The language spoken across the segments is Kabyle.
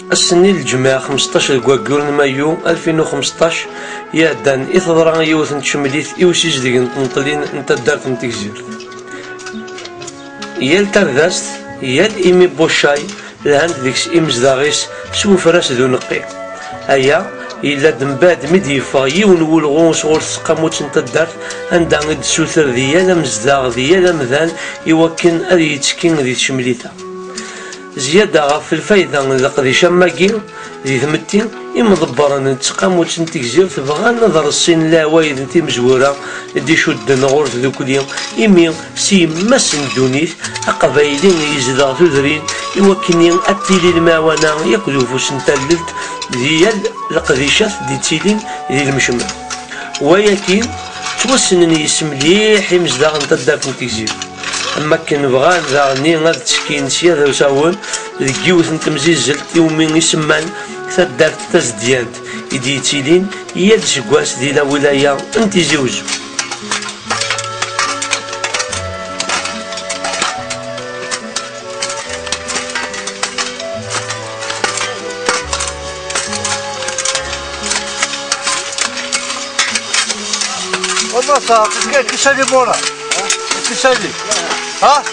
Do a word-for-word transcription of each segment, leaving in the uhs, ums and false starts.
Ass-nni n lǧemɛa xmesṭac deg waggur n mayu alfin u xmesṭac iɛeddan i teḍra yiwet n tcemlit i usizdeg n tneṭlin n taddart n Tegzirt. Yal tardast, yal imi n wuccay, lhan-d deg-s imezdaɣ-is s wefras d uneqqi. Aya yella-d mbeɛd mi d-yeffeɣ yiwen n wulɣu sɣur tseqqamut n taddart, anda i d-tessuter di yal amezdaɣ, di yal amdan, i wakken ad yettekki di tcemlit-a. Zzyada ɣef lfayda n leqdic am wagi, di tmetti, imḍebbren n tseqqamut n Tegzirt bɣan ad reṣṣin leɛwayed n timezwura i d-icudden ɣur tdukli, imi s yemma-s n ddunit, aqbayli yezdeɣ tudrin, i wakken ad tili lemɛawna yakk d ufus n tallelt di yal leqdicat d-ittilin di lemcemɛa. Wayagi, ttwassnen yes-s mliḥ imezdaɣ n taddart n Tegzirt. Am wakken bɣan daɣenni ad ttekkin sya d usawen deg yiwet n temzizzelt iwumi i semman taddart tazedyant, i d-yettilin yal aseggas di lawilaya n Tizi Uzzu. Olmazsa, biz gel, dışarı bora. Dışarı. Ha?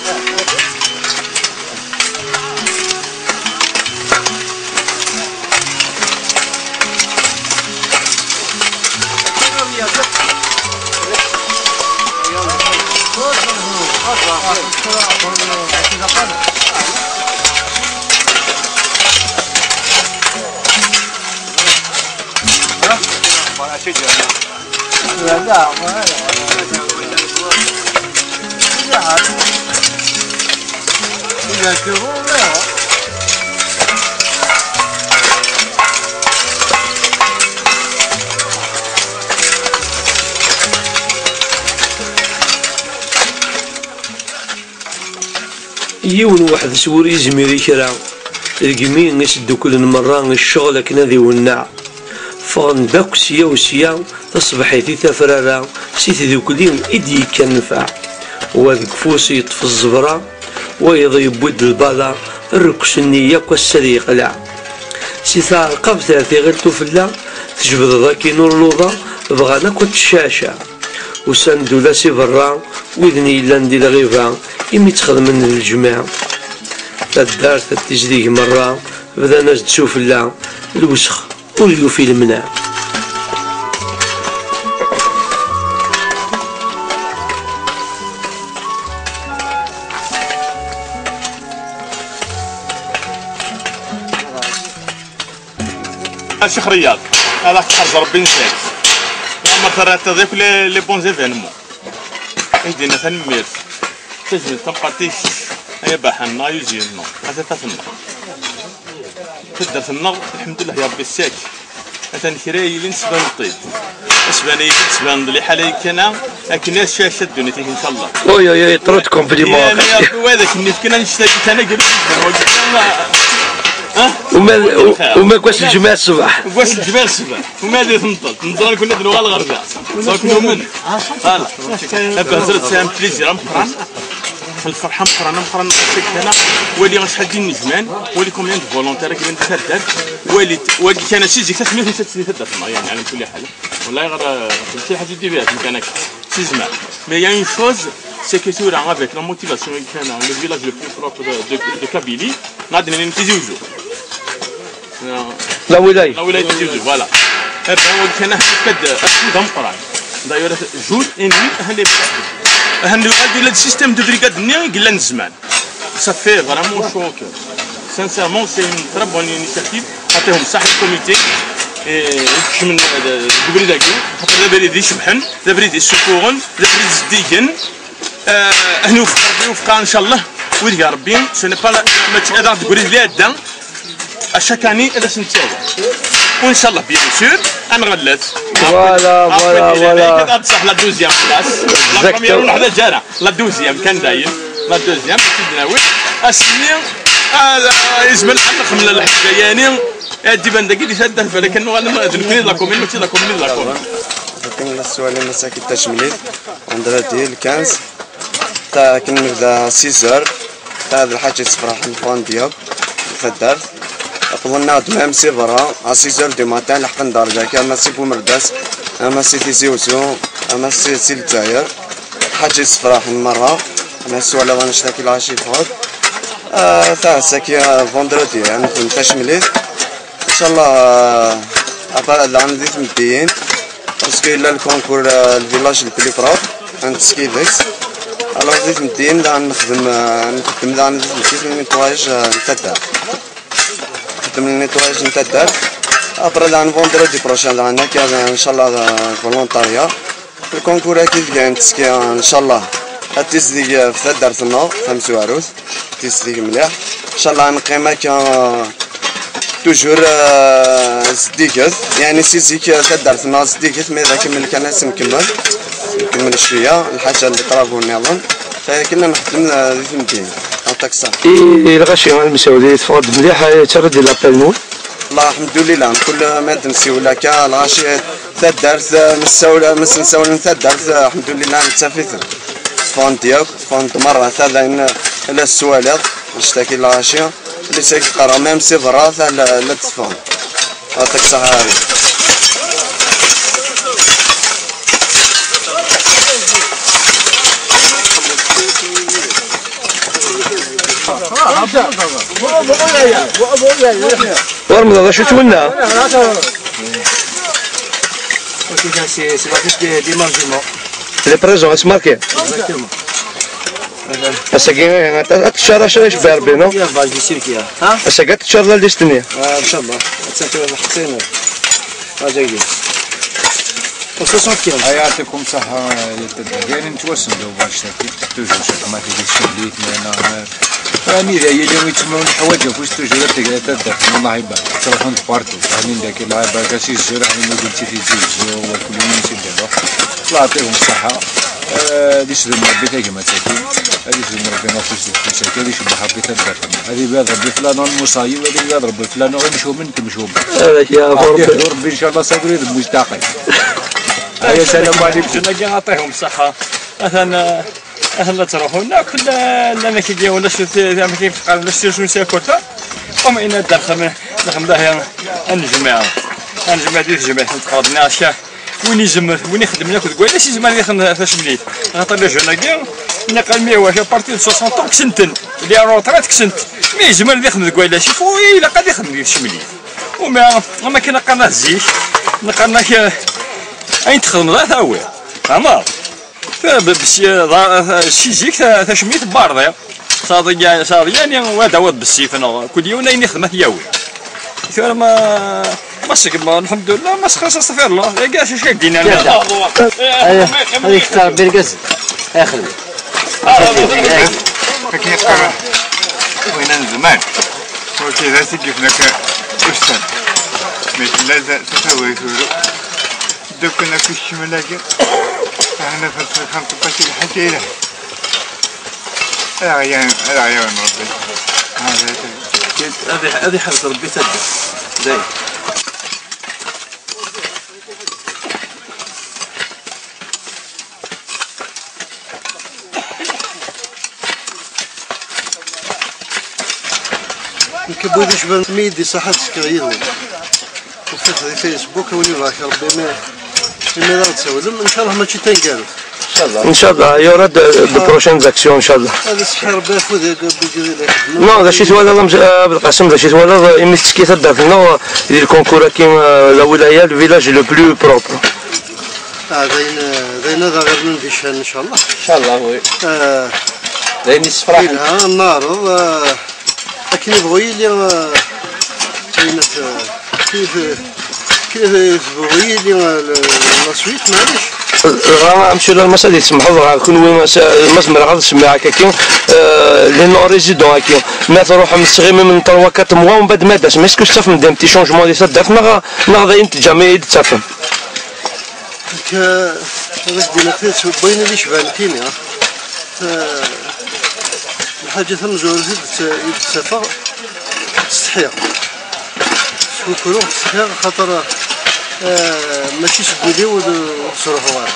Yiwen weḥd-s ur yezmir i kra. Degmi i s-dduklen merra i ccɣel akken ad iwenneɛ. Ffɣen-d akk sya u sya, taṣebḥit i tafrara, si tdukli i d-yekkan nnfeɛ. Wa deg ufus yeṭṭef ẓẓebra, wayeḍ yewwi-d lbala, rrekc-nni yakk ass ad yeqleɛ. Si taɛerqabt ar tiɣilt ufella, tjebdeḍ akkin ur luḍa, bɣan akk ad tecceɛceɛ. Usan-d ula si berra, widen yellan di lɣiba, imi tt-xedmen d lejmaɛ. Taddart ad tizdig merra, bdan-as-d sufella, lwesx ur yufi lemneɛ. A Ccix Riyad, ad ak-tḥerz Rebbi nnfak. Leɛmer terriḍ akk les, les bons événements. Ak-d-yenna tanemmirt. Tajmilt tamqart-ik, ay abaḥan-nneɣ, ay uzyin-nneɣ, a tafat-nneɣ. Taddart-nneɣ, lḥemdullah ya Rebbi, ssek. Atan kra yili nesban-tt-id. Asban-agi d-tesban-d liḥala ikkana, akken ad tcacca ddunit-ik, incallah. Oy, oy, oy, trop de compliments. Yerna Rebbi wa d akken ifkan annect-agi kan, akken ifkan wagi kan, ah? Uma, uma deg wass n lǧemɛa ṣṣbeḥ. Deg wass n lǧemɛa ṣṣbeḥ. Uma di tneṭṭelt. Neẓra nekkni ad nuɣal ɣer da. Donc numen. Voilà. Abazar, c'est un plaisir ameqqran. Lferḥ ameqqran, ameqqran, ameqqran. Wali acḥal din n zzman, wali combien de volontaires i yellan di taddart, wali wagi kan si zik tasmirt i taddart-nneɣ, yani, ɛla kulli ḥal. Wallahi ɣer, eh, mačči ḥaǧa d-ibɛed kan akka. Si zzman. Mais il y a une chose, c'est que tura, avec la motivation i kan, le village le plus propre de, de, de Kabylie, nɣa d-nini Tizi Uzzu. La wilaya. La wilaya Tizi Uzzu, voilà. Eh ben, wagi kan, eh, d akud ameqqran. D'ailleurs, jour et nuit, eh, les, eh, le, le système de brigade-nni i yellan zzman. Ça fait vraiment chaud au cœur. Sincèrement, c'est une très bonne initiative. Ɛṭihum ṣṣeḥḥa le comité. Et, ikcem, eh, deg ubrid-agi. Xaṭer d abrid icebḥen, d abrid issufuɣen, d abrid zeddigen. Eh, ad nwufeq Rebbi, iwufeq-aɣ, incallah. Wid gar Rebbi, ce n'est pas la, mačči ad aɣ-d-grid li ɛedda. À chaque année, ad as-nettawi. Incallah, bien sûr, ad nɣellet. Voilà, voilà, voilà. Ad tṣaḥ la douzième place. La première ur neḥwaǧ ara. La douzième, kan dayen. La douzième, ad tt-id-nawi. Ass-nni, ah, yezmer ad nxemmel lḥaǧa, yani, ad d-iban dagi di taddart, bala kan nuɣal d nekkni d la commune, mačči d la commune, d la commune. Akken la sswali masakit tajmilt, vendredi le quinze. Ta akken nebda six heures, ta d lḥaǧa yettefraḥen Juan Diab, taddart. Qḍen-aɣ-d même si berra, à six heures du matin, leḥqen-d ar daki, ama si Bumerdas, ama si Tizi Uzzu, ama si, si Lezzayer. Ḥaǧa yessefraḥen merra, ma s-twalaḍ annect-agi lɣaci yeffeɣ-d. Ah, ta, ass-agi, ah, vendredi, ad nexdem tacemlit. Inchallah, ah, après daɣen di tmeddiyin, parce que yella le concours, ah, le village le plus propre, ad nettekki deg-s. Alors di tmeddiyin daɣen nexdem, ah, nxeddem daɣen di tmeddiyin le nettoyage, ah, n taddart. Nxeddem le nettoyage n taddart. Après daɣen vendredi prochain daɣen akka, inchallah, ah, volontariat. Le concours-agi deg-i nettekki, inchallah, ad tizdeg f taddart-nneɣ tamezwarut, tizdeg mliḥ. Inchallah ad neqqim akka, toujours, euh, zeddiget, yeɛni si zik, euh, taddart-nneɣ zeddiget, ma d akemmel kan ad s-nkemmel, nkemmel cwiya, lḥaǧa n les travaux nniḍen, fa akken ad nexdem, euh, di temdint, aṭaksa. I, i lɣaci, a Lmsawdi, teffeɣ-d mliḥ, eh, terra-d i l'appel-nwen? Llah, alḥemdulillah, mkul ma d-nsiwel akka, lɣaci, taddart, eh, nessawel, ma s-nsawlen taddart, eh, alḥemdulillah, nettaf-iten. Ffɣen-d yakk, ffɣen-d merra, ta dayen, eh, la s-twaliḍ, annect-agi lɣaci, les-agi qqareɣ, même si berra, ta la, la d-teffɣen. Yeɛṭik ṣṣeḥḥa. Ur mḍeɣ d acu twenna. Ok, ça, c'est c'est la fiche de déménagement. Les présents, c'est marqué. Exactement. Ass-agi, eh, ad teččar acu icebbeɛ Rebbi, non? Bien, bah, je suis sûr qu'il y a. Hein? Ass-agi ad teččar la liste-nni. Ah, inchallah. Ad tafeḍ ḥṣin. Ah, j'ai dit. Soixante-quinze. Ay, yeɛṭikum ṣṣeḥḥa, ya taddart. Yeɛni nettwassen-d ubac tagi. Toujours, chaque matin, di tceblit, mais non, mais, anida yili yettmlul ḥwaǧ afus, toujours ad teg-, taddart, Allah ibarak. Ttruḥun-d partout. Yeɛni daki, Allah ibarak, si Zzureɛ, yeɛni nutenti di Tizi Uzzu, wa kul yum si Ddeṛṛuḥ. Allah yeɛṭihum ṣṣeḥḥa. Eh, ad isdum Rebbi tagmat-agi. Ad isdum Rebbi afus di tfus-agi. Ad icebbeḥ Rebbi taddart. Ad ibɛed Rebbi fell-aneɣ lmuṣayib, ad ibɛed Rebbi fell-aneɣ imcumen n temcumin. Ad ak-yeɛfu Rebbi. Ad yeɛfu Rebbi, inchallah, s abrid n mustaqim. Aya, salam ɛlikum. Agi, yeɛṭihum ṣṣeḥḥa. Atan, eh, atan la ttruḥun akk, la, la naki ulac ti-, ti-, amek i qqaren, ulac tircun si akkurta. Qum ina ddaxel, nexdem dahi, ad nejmeɛ. Ad nejmeɛ di tejmiɛt n tqerḍ-nni, akka. Win izemmer, win ixeddmen akk deg wayla-s, izmer ad ixdem tacemlit. Axaṭer les jeunes-agi, nniqal mi iwac, à partir de soixante ans, kksen-ten. Di la retraite, kksen-t. Mi izmer ad ixdem deg wayla-s, il faut, ilaq ad ixdem di tcemlit. Uma, ama kan qqaren-ak zik, qqaren-ak, eh, ayen txedmeḍ ad tawiḍ. Tfehmeḍ? Ta-, b-, b-, si, ḍa-, ta-, si zik ta-, tacemlit n berḍi. Saḍi, saḍi, yani, wa d awad bessif, neɣ kul yiwen ayen ixdem ad t-yawi. Tura ma, ma segmeɣ, lḥemdullah, ma sexres, astafirullah. Yagi, acu, acu ak-d-yennan? Yagi. Ay, ay, yextar Birgaz. Ay, xedem. Akken yeqqar winna n zman, ur d-, d acu i yefna akka ussan. Mi tella d-, tafawayt uru. Dukkan akk ikcem lagi. Ahna f-, f-, f-, f-, lḥaǧa ila. Ala ɣyan, ala ɣyan Rebbi. Ad iḥ-, ad iḥrez Rebbi tadda. Dayen. Nekk n wid icban mi yi-d-iṣaḥ ad sekkeɣ yid-wen. Ufiɣ di Facebook, a win ibarek Rebbi, imi, imi ara d-tsawlem, ncallah mačči d taneggarut. Incallah, il y aura de, de prochaines actions, incallah. Ad iseḥḥi Rebbi afud i, i, i, i, Non, d acu i twalaḍ, a Belqasem, d acu i twalaḍ, eh, imi tettekki taddart-nneɣ, eh, di lkunkur-agi, eh, la wilaya, le village le plus propre? Ah, d ayen, d ayen ad aɣ-irnun di ccan, ncallah. Incallah, oui. Eh, d ayen yessefraḥen. Yelha, ad neɛreḍ, eh, akken yebɣu yili, eh, ayen at-, eh, kif, kif yebɣu yili, eh, le, la suite, maɛlic. Dɣa, amcum Lalmas, ad yi-tsemḥeḍ ɣer kunwi, ma s-, ma zemreɣ ad semmiɣ akka-agi, eh, les non-résidents-agi. Ma truḥem tettɣimim n trois quatre mois, umbeɛd ma d-tasem, est-ce que tettafem-d un petit changement di taddart, neɣ, neɣ d ayen teǧǧam i d-tettafem? Nekk, eh, ad ak-d-iniɣ tidet, wayen i d-icebḥen nekkini, ah. Eh, lḥaǧa tamezwarut i d-, i d-ttafeɣ, ttsetḥiɣ. Skukru ttsetḥiɣ, axaṭer, eh, mačči seg wul-iw ur d-, ur d-sruḥuɣ ara.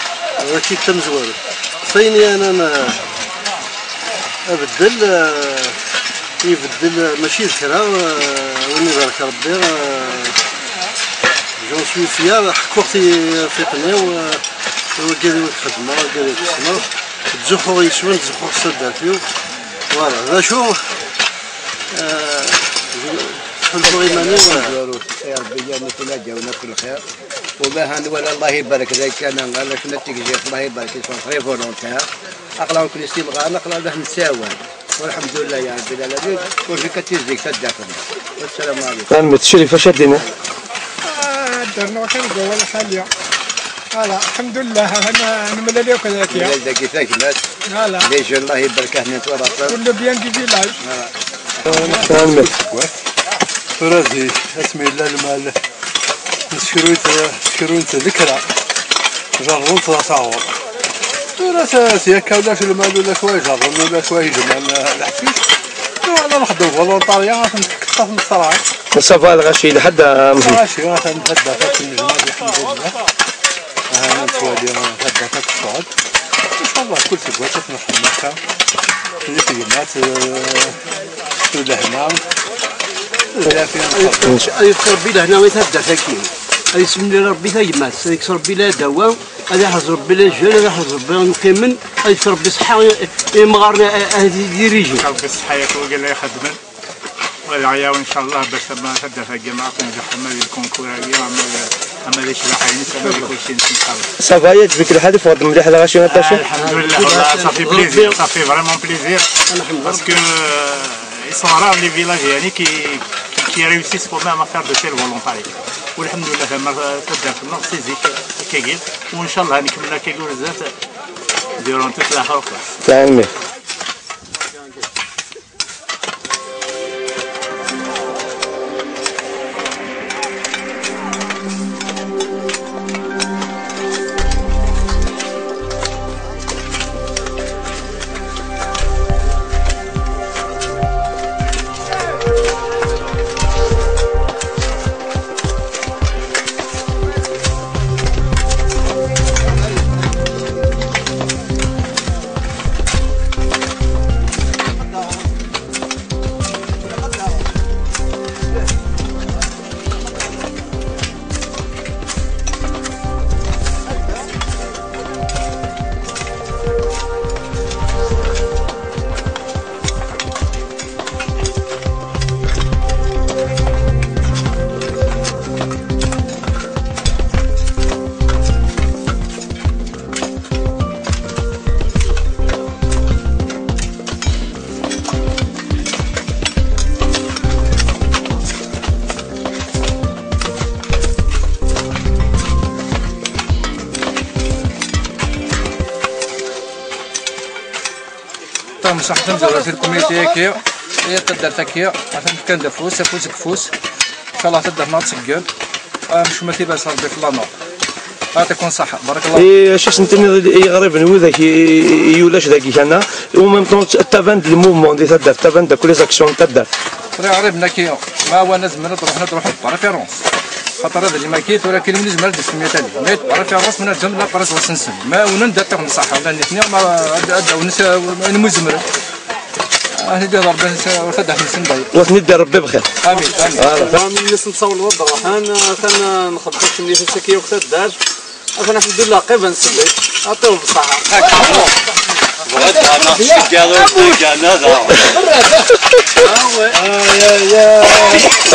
Wagi d tamezwarut. F ayen yeɛnan, eh, abeddel, eh, ibeddel, eh, mačči d kra, eh, Ibarek Rebbi, euh, j'en suis fier, ḥkuɣ ti-, tiṭ-nni-w, euh, i wagi i xedmeɣ, wagi i xedmeɣ, ttzuxxuɣ yes-wen, ttzuxxuɣ s taddart-iw. Voilà, d acu, euh, ttḥulfuɣ iman-iw, euh, Rebbi yernu-ten ad d-yawen akk lxir. Ula ha nwala, Allah ibarek dagi kan, ala cna tigzirt, Allah ibarek, ils sont très volontaires. Aql-aɣ nekkni s yimɣaren, aql-aɣ la nettɛawan. Walḥemdulillah ya Rebbi lɛalamin, ur fik ad tizdig taddart-nneɣ. Wassalamu ɛalaykum. Tanemmirt. Crif, acu ad d-tiniḍ? Ah, ad d-rnuɣ kan deg wawal xali. Voilà, alḥemdulillah, ana nemlal yakk dagi. Nemlal dagi tagmat. Voilà. Les jeunes, Allah ibarek, ahnin twalaḍ. Kullu bien du village. Voilà. Tanemmirt. Tura zik, asmi yella lmal, neskerwi-t, skerwin-t d lekra, jerrun-t d asaɣur. Tura s-, sya akka ulac lmal, ulac wa ijerren, ulac wa ijemɛen, eh, leḥcic. Tura la nxeddem volontarya, ad ten-tekkeṭ, ad ten-tesserɛeḍ. Ça va, lɣaci, lḥedd, ah, lɣaci, atan ḥedd, atan tennejmaɛ, alḥemdulillah. Aha, nettwali, eh, ḥedd, atan teṣɛed. Inchallah, kul tikwal, ad nxeddem akka. Di tegmat, eh, Lehna. Ad yefk Rebbi lehna i taddart-agi. Ad yessemlil Rebbi tagmat, ad yekkes Rebbi ladawa, ad iḥrez Rebbi lajal, ad iḥrez Rebbi imqimen, ad yefk Rebbi ṣṣeḥḥa i, i yimɣaren, a, a, ad diriji. Rebbi ṣṣeḥḥa yak wagi la ixeddmen. Wala yaw, inchallah, bac ma taddart-agi ma tenǧeḥ, ama di lkunkur-agi, ama di, ama di ccbaḥa-ines, ama di kulci-ines, inchallah. Ça va, yeɛǧeb-ik lḥal, yeffeɣ-d mliḥ lɣaci aṭas? Alḥemdulillah, wallah, ça fait plaisir, ça fait vraiment plaisir. Parce que, euh, ils sont rares les villages, yani, qui, qui, qui réussissent quand même à faire de tels volontariats. Walḥemdulillah, tamart, taddart-nneɣ si zik akkagi, u inchallah ad nkemmel akkagi ɣer zdat durant toute la xerfa. Tanemmirt. Tamsaḥt n tura si lkumiti-agi, i taddart-agi, atan fkan-d afus, afus deg ufus. Inchallah taddart-nneɣ ad tseggem. Amcum ad t-ibas Rebbi f lanur. Yeɛṭikum ṣṣeḥḥa, barakallah. Et acu i sen-tenniḍ i, i yiɣriben widak i, i, i ulac dagi kan, en même temps, ttaban-d le mouvement di taddart, ttaban-d akk les actions n taddart. Tura iɣriben-agi, ma wan ad zemren ad ruḥen, ad ruḥen par référence. Xaṭer ad limaki tura kil win izemren ad d-isem yatali. Ma yet par référence, win ad zemren la présence-nsen. Ma win ad d-aṭṭiɣ n ṣṣeḥḥa, ula nitni ma ad, ad d-awen s-, win mu izemren. Ad ten-id-yaḍ Rebbi s-, ur taddart-nsen dayi. Wa ten-id-yaḍ Rebbi bxir. Amin, amin. Voilà. Amin, nsen tsawleḍ ad d-ruḥen, atan nxeddem-asen nitni s akka yakk taddart. Atan, alḥemdulillah, qqimen s-, aṭṭiw bṣaḥa. Bɣiɣ ad ɛanaɣ s tgara, s tgara, da.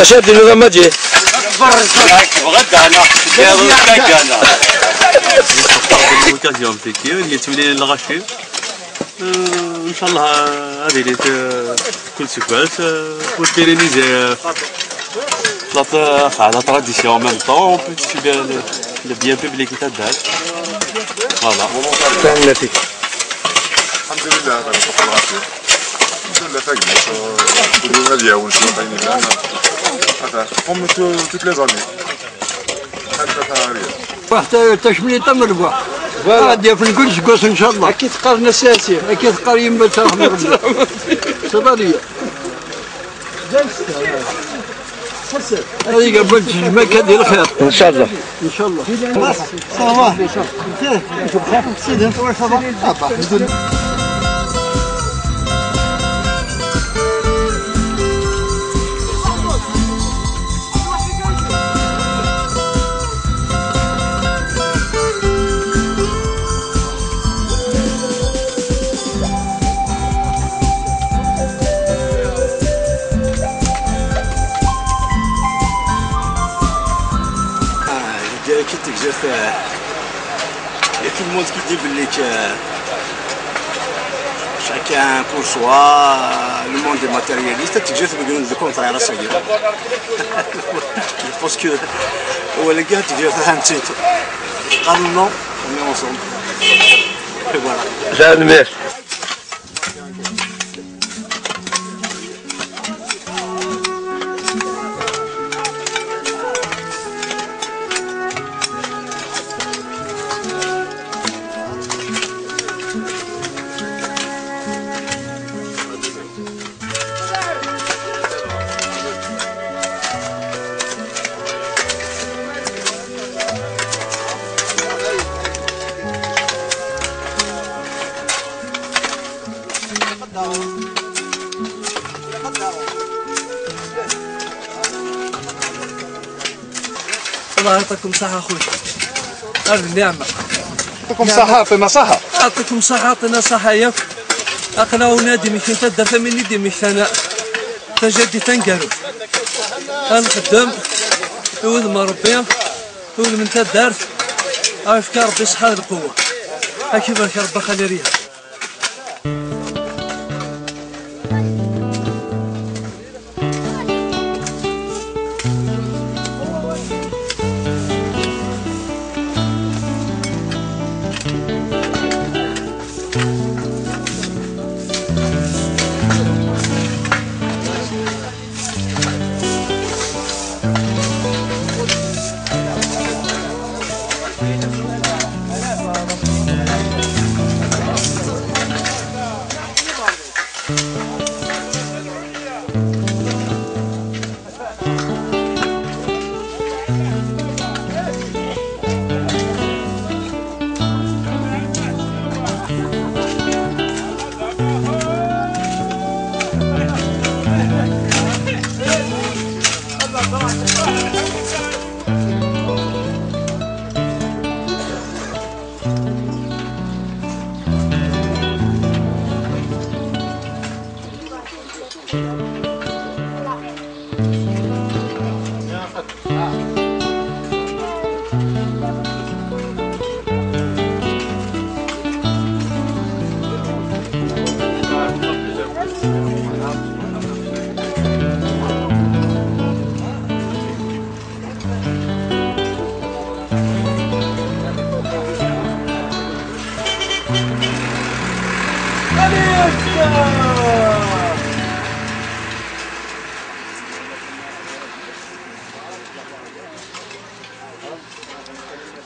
Acu ad d-tiniḍ a Maǧid? Bɣiɣ ad ɛanaɣ s tgara, s tgara. L'occasion, c'est que, il y a tous les lɣaci. Euh, inchallah, ad ilint, euh, kul seggas, euh, pour pérenniser, euh, la, euh, enfin, la tradition en même temps, on peut suivre le, le bien public et tout. Voilà. Tanemmirt-ik. Alḥemdulillah, ala ṣṣeḥḥa. Alḥemdulillah, tagmat, euh, kul yum ad yawen s wayen yellan. Enfin, comme tout-, toutes les années. Waḥed, eh, tacemlit am lbuḥ. Voilà. Ad d-yafen kul seg wass, ncallah. Akka i teqqar Nna Sirsi. Akka i teqqar yemma-s, ad ixdem Rebbi. Ṣṣabaniya. Ad iga bon tejma akka di lxir. Ncallah. Ncallah. Ça va. Sidi, ça va. Ça va. Tigzirt, euh, il y a tout le monde qui dit belli que chacun pour soi, le monde est matérialiste, tigzirt le contraire, ça y est. Je pense que, voilà, tigzirt, c'est un titre. Ah non, non, on est ensemble. Et voilà. الله يعطيكم الصحة خويا. هذه النعمة. يعطيكم الصحة، يعطينا الصحة. يعطيكم الصحة، يعطينا الصحة ياك. أقنا ونادي مكين تدر ثمين دي مكتنا. تجدي تنقرو. أنا خدام. يوذ ما ربي. يوذ من تدارت. عارف كي ربي صحة القوة. هاكي بارك ربي خلي ريال.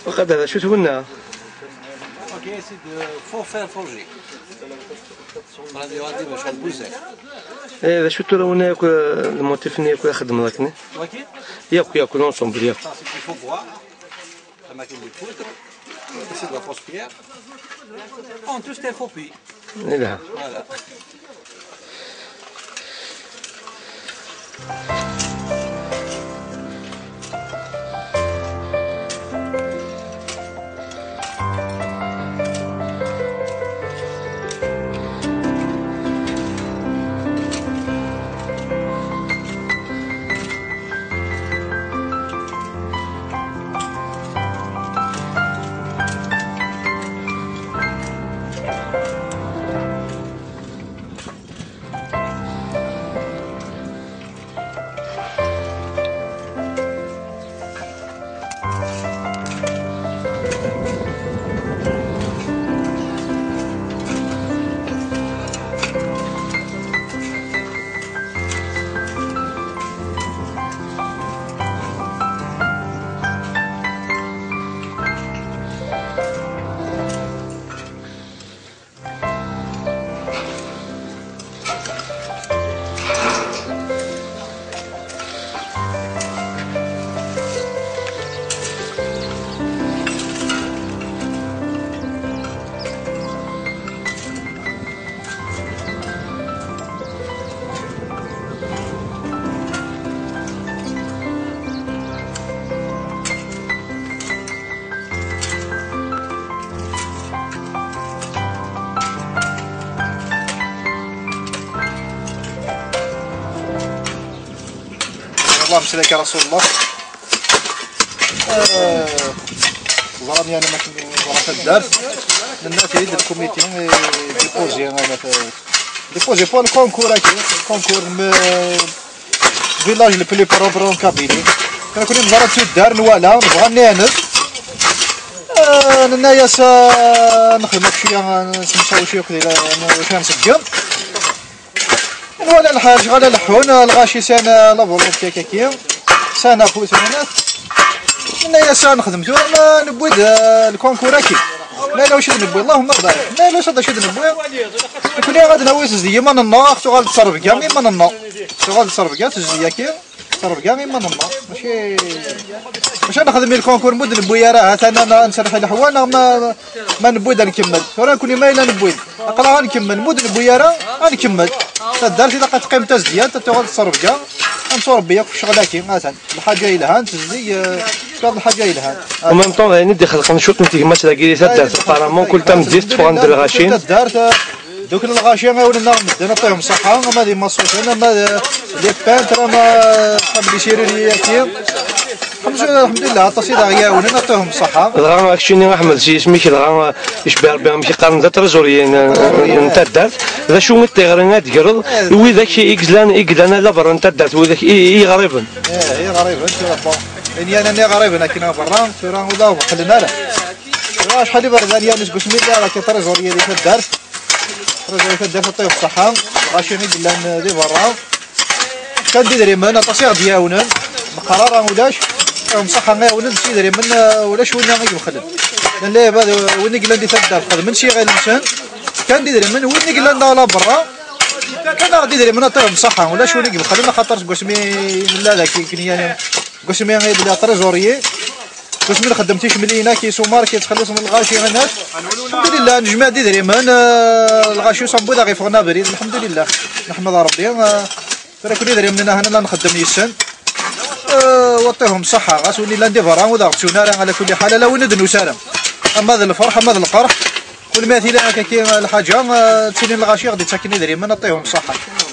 وقد هذا شو تهنا؟ Ok, c'est de faux fer forgé. غادي، غادي باش غنبوزك. ايه، شو ترون ياك الموتيف ياك يخدم لك؟ واكي؟ ياك، ياك، l'ensemble ياك. Ça, c'est du faux bois. Ça, c'est de la fausse pierre. En tout, c'est faux. Voilà. اللهم صل على رسول الله. آه. Ẓran yani ma ẓran taddart. Nenna-t-id lkumiti, eh, déposé, eh, déposé pour le concours-agi, concours n village le plus propre en Kabylie. Kra kuni nẓra d tuddar, nwala, nebɣa nnianet. Eh, nenna-yas, eh, nexdem akci, eh, nsemsawi ci akk di la, wacu nṣeggem. Nwala lḥal, ɣala leḥḥun, lɣaci sana la volonté kaki, sana afus, nenna-yas ad nexdem tura, ma newwi-d, eh, lkunkur-agi. Ma yella wacu d-newwi, Allahumma barik. Ma yella wacu d-newwi, nekni ad nawi tezdi iman-nneɣ, tuɣal d ttrebga iman-nneɣ. Tuɣal d ttrebga, tezdi yaki. Ttrebga iman-nneɣ. Mačči, mačči ad nexdem i lkunkur, mu d-newwi ara, ha-t-an ad nserreḥ i leḥwal, neɣ ma, ma newwi-d ad nkemmel. Tura nekni ma yella newwi-d, aql-aɣ ad nkemmel, mu d-newwi ara, ad nkemmel. Taddart ilaq ad teqqim d tazdiyant, ad tuɣal d ttrebga, ad netturebbi akk ccɣel-agi, ha-t-an. Lḥaǧa yelhan, tezdi, eh, tuɣal d lḥaǧa yelhan. En même temps, d ayen i d-ixelqen cwiṭ n tegmat dagi di taddart, apparemment, kul tameddit tteffɣen-d lɣaci. Taddart, eh, Dukni lɣaci iɛawnen-aɣ medden, ad ṭṭihum ṣṣeḥḥa, ama d imaṣuten, ama d les peintres, ama ṣṣḥab n les serruriers-agi. Alḥemdulillah, aṭas i d aɣ-iɛawnen, ad ṭṭihum ṣṣeḥḥa. Dɣa, akcini, Aḥmed, s yisem-ik, dɣa, icebbi Rebbi, amek i qqaren, d atrezuryi n, n taddart. D acu i d tiɣri ad d-tegreḍ i widak i yellan, i yellan ala berra n taddart, widak i, i iɣriben? Ih, iɣriben, tura, bon. Inyanan iɣriben akken ɣer berra, tura ur d aɣ-beqqlen ara. Tura acḥal iberdan yan seg usmi lliɣ akka trezuryi di taddart. Ṛuza taddart, ṭṭif ṣṣeḥḥa. Lɣaci i yellan di berra, kan d idrimen, aṭas i ɣ-d-iɛawnen. Meqqar ara ulac, ṭṭif ṣṣeḥḥa, iɛawnen s idrimen, eh, ulac winna i ibexlen. Llan lɛibad, eh, win i yellan di taddart, xedmen s yiɣil-nsen. Kan d idrimen, win i yellan daɣ la berra, kan aɣ-d idrimen, ṭṭif ṣṣeḥḥa. Ulac win i ibexlen, axaṭer seg wasmi i nella daki, akken yani, seg wasmi i d-lliɣ trezuryi. Asmi nxeddem ticemliyin-agi, sumar ki yettxelliṣen lɣaci, anas. Alḥemdulillah, nejmeɛ-d idrimen, eh, lɣaci usambu d aɣ-iffɣen abrid, alḥemdulillah. Neḥmed Ṛebbi, eh, tura kul idrimen-nni ahan la nxeddem yes-sen. Eh, waṭṭihum ṣṣeḥḥa, ɣas win illan di berra ur d aɣ-ttun ara, ala kulli ḥal, ala win ur d-nusi ara. Ama d lferḥ, ama d lqerḥ, kul ma tili akka ki lḥaǧa, eh, ttilin lɣaci ɣ-d-ittaken idrimen, aṭṭihum ṣṣeḥḥa.